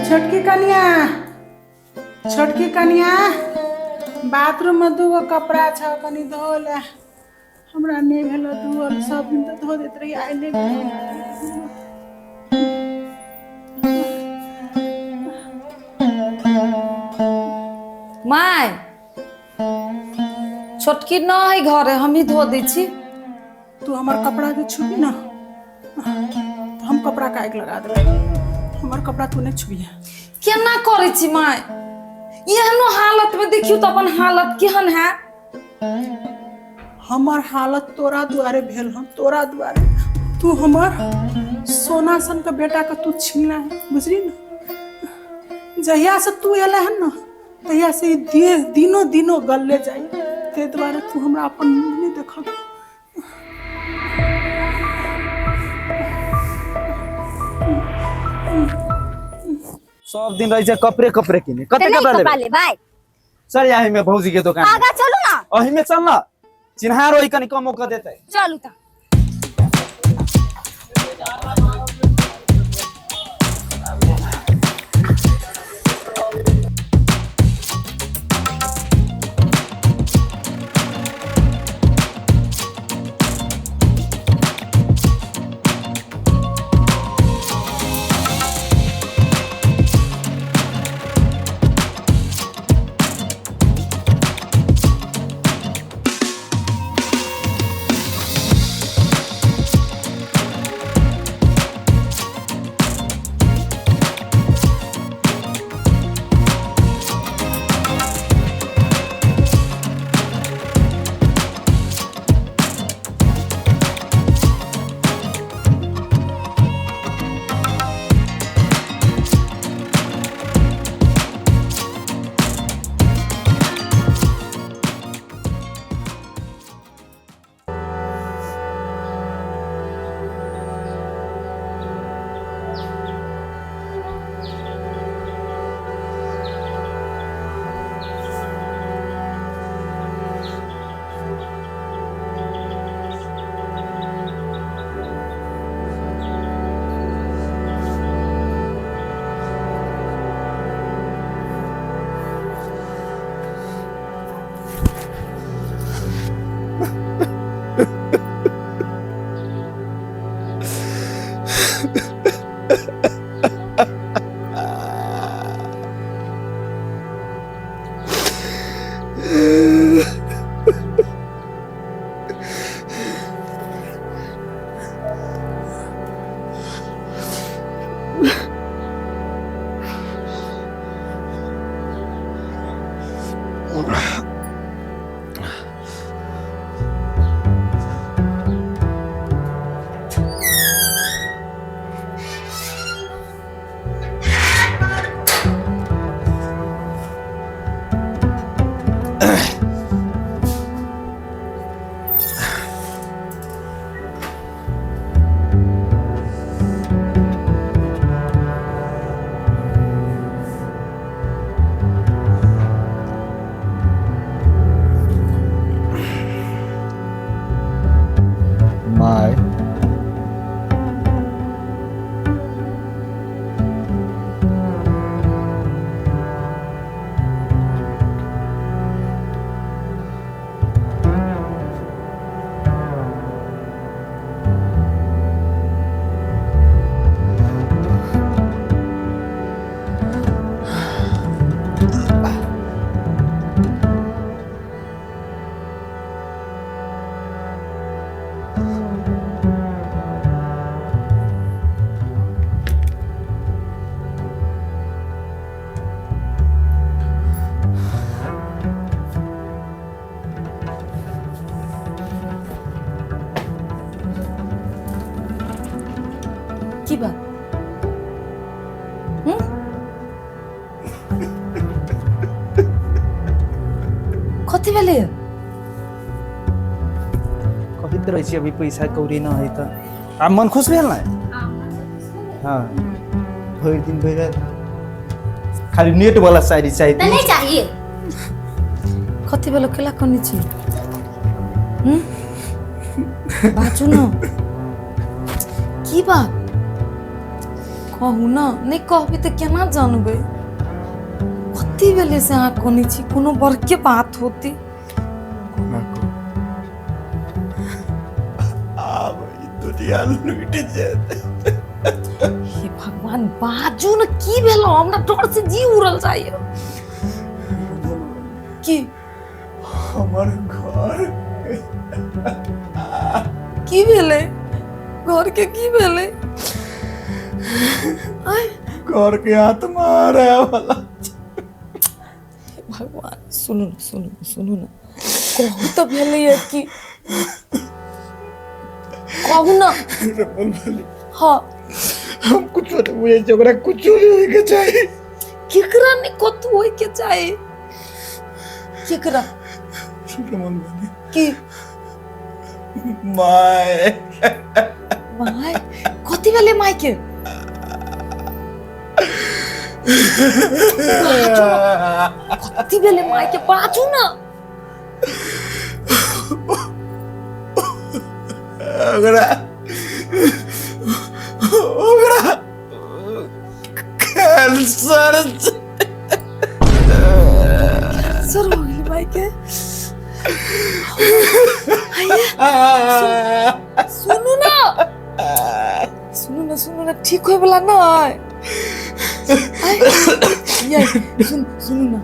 छोटकी कनिया, छोटकी कनिया, बाथरूम में दूगो कपड़ा छ, कनी धो ले। हमरा नहीं भेलो धोअल, सब दिन तऽ धो दैत रही, आइ नहि भेल। माय, छोटकी न है घरे, हम ही धो दै छी। तू हमर कपड़ा जे छुबी ना तऽ हम कपड़ा के आगि लगा देबै। हमर कपड़ा तू नहि छुबिहे। केना करै छी माय? एहनो हालत में देखियौ तऽ अपन हालत केहन है। हमर हालत तोरा दुआरे भेल हन, तोरा दुआरे। तू हमर सोना सन के बेटा के तू छीनला है, बुझली ना? जहिया से तू एले हन ना तहिया से ई देह दिनो दिनो गलले जाई, ताहि दुआरे तू हमरा अपन मुँह नहि देखब। सब दिन रहै छै कपड़े कपड़े किने। कते नहि कपड़ा लेबै? कपड़ा लेबै। चल अही में भौजी के दुकान। आगा चलू ना। अही में चल ना, चिन्हार होई, कनी कमो कर देतै। चलू तऽ। माय, की बात? हम्म? कथी भेलै? कहैत रहै छी अभी पैसा कौड़ी न है तऽ आब मन खुश भेल ने? हाँ, भरि दिन भरि राति खाली नेट वाला साड़ी चाही। तऽ नहि चाहिए। कथी भेलो? केला कनै छी? हम्म? बाजू न, की बात? कहू ने, नहि कहबै तऽ केना जानबै? कथी भेलै से अहाँ कहने छी? कोनो बड़के बात होती। कोना कहू, आब ई दुनिया लुटि जेतै। हे भगवान, बाजू ने, की भेलो? हमरा डर से जी उड़ल जाइए। की हमर घर की भेलै? घर के की भेलै? आय घर के आत्मा रहे वाला। भगवान, सुनू ने, सुनू ने, सुनू ने, कहू तऽ भेलैए की? कहू ने। रमन वाली। हाँ। हम कुछो नहीं बुझै छियै, ओकरा कुछो नहीं होइके चाही। केकरा नहि कतू होइके चाही? केकरा? रमन वाली। की? माय। माय? कथी भेलै मायके? कथी भेलै मायके? बाजू ने। ओकरा ओकरा कैंसर छै। कैंसर हो गेलै मायके? सुनू ने, सुनू ने, सुनू ने, ठीक होय वाला नहि। ये सुन, सुनू ने,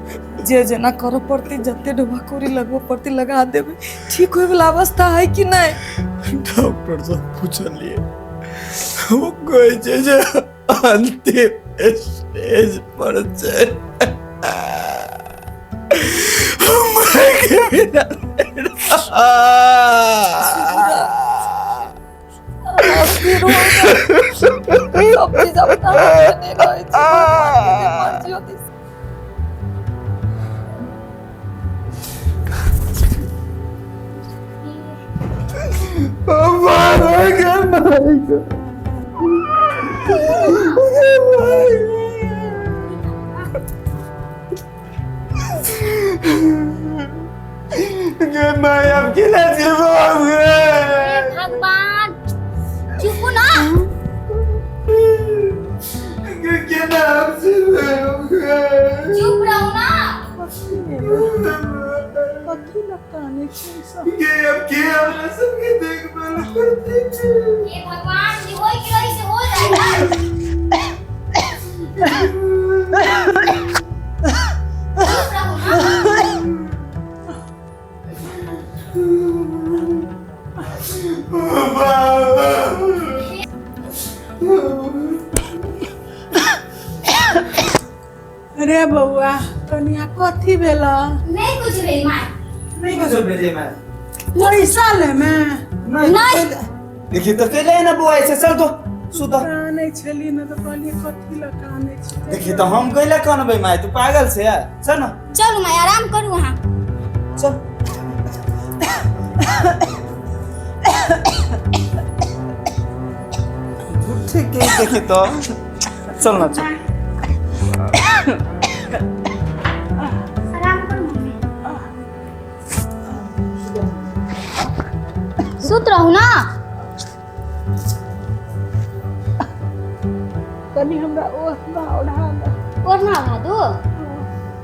जे जेना करऽ पड़तै, जते डोबा कौड़ी लगबऽ पड़तै लगा देबै। ठीक होय वाला अवस्था है कि नहि? डॉक्टर से पूछलिए, ओ कहै छै जे अंतिम स्टेज पर छै, मरे के बिना। अस्थिर हो गए। सब चीज अपना हाथ में नहीं रहै छै, भगवान के जे मर्जी होतै से। भगवान, चुप ना। चुप रहू ना। कथी लए कानै छै सब? हे भगवान, जे होय के रही से हो जाए ना। चुप रहू ना। अरे बौआ, कनिया, कथी भेल? नहीं कुछ भेल माय। नहीं कुछ भेजे मैं। पैसा ले में? नहीं। देखिए तो कैले ना बुआ, ऐसे चल तो सुता। कानै छली ने तऽ कहलियै कथी लए कानै छै। देखिए तो हम कैले कनबै माय, तू पागल से यार, चल ना। चलू माय, आराम करू अहाँ। चल। झूठे के देखी तो, चल ना, चल। आराम करू मम्मी, सुत रहू ना। कनि हमरा ओढ़ना ओढ़ा दे। ओढ़ना ओढ़ा दू?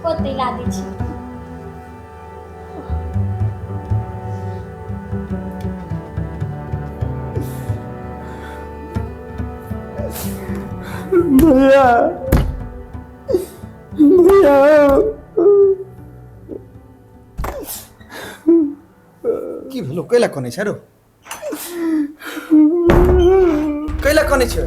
ओतै ला दै छी। भैया, भैया। की भेलो? कैला कनै छै रो? कैला कनै छै?